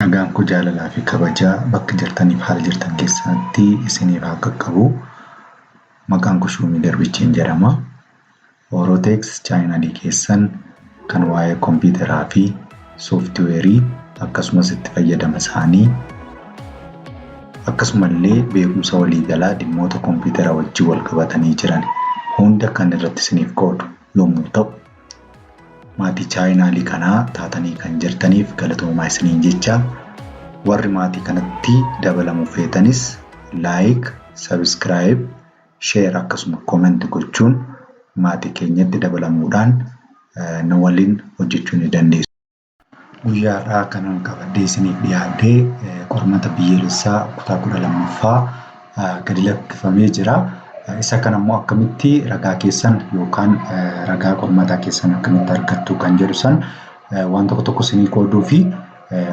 Nagaan koo jaalalaa fi kabajaa bakka jirtaniif haala jirtan keessatti isiniif haa qaqqabu. Maqaan koo Shuumii Darbicheen jedhama. Orotex chaayinaalii keessan kan waa'ee kompiitaraa fi sooftiweerii akkasumas itti fayyadama isaanii akkasumallee beekumsa waliigalaa dhimmoota kompiitara wajjin wal qabatanii jiran hunda kan irratti isiniif qoodu yommuu ta'u, Maatii chaayinaalii kanaa taatanii kan jirtaniif galatoomaa isiniin jecha warri maatii kanatti dabalamuu feetanis like, subscribe, share akkasuma comment gochuun maatii keenyatti dabalamuudhaan nu waliin hojjechuu ni dandeessu. Guyyaa har'aa kanan qabadhee isiniif dhiyaadhe qormaata biyyoolessaa kutaa 12ffaa gadi lakkifamee jira. Isa kana immoo akkamitti ragaa keessan yookaan ragaa qormaataa keessan akkamitti argattu kan jedhu san waan tokko tokko isinii qooduu fi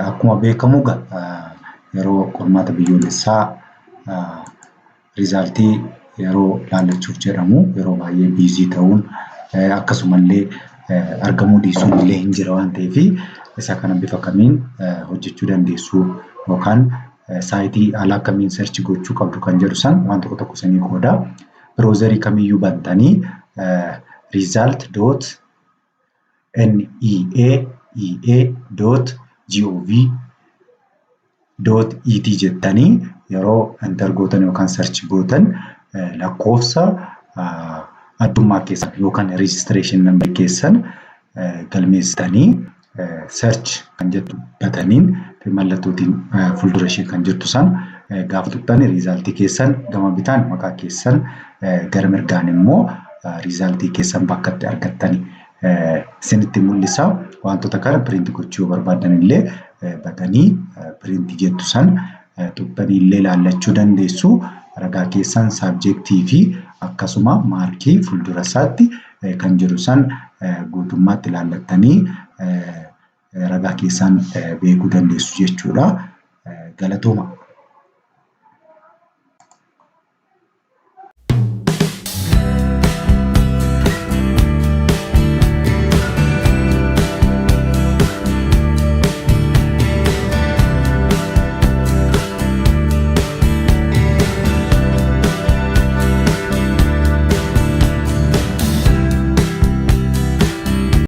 akkuma beekamu yeroo qormaata biyyoolessaa Rizaaltii yeroo laallachuuf jedhamu yeroo baay'ee biizii ta'uun akkasumallee argamuu dhiisuun illee hin jira waan ta'eef isa kana bifa kamiin hojjechuu dandeessu yookaan saayitii haala akkamiin search gochuu qabdu kan jedhu san waan tokko tokko isinii qooda. Biroozarii kamiyyuu bantanii result dot neaea dot gov dot et jettanii yeroo enter gootan yookaan search gootan lakkoofsa addummaa keessan yookaan registration number keessan galmeessitanii search kan jettu bataniin mallattootiin fuuldura ishee kan jirtu san gaafa tuqxan riizaaltii keessan gama bitaan maqaa keessan gara mirgaan immoo riizaaltii keessan bakka itti argattani isinitti mul'isa. Wantoota kana piriinti gochuu yoo barbaaddan illee batanii piriinti jettu san tuqxanii illee ilaallachuu dandeessu. Ragaa keessan saabjektii fi akkasuma maarkii fuuldura isaatti kan jiru san guutummaatti ilaallattanii ragaa keessan beekuu dandeessu jechuudha. Galatooma.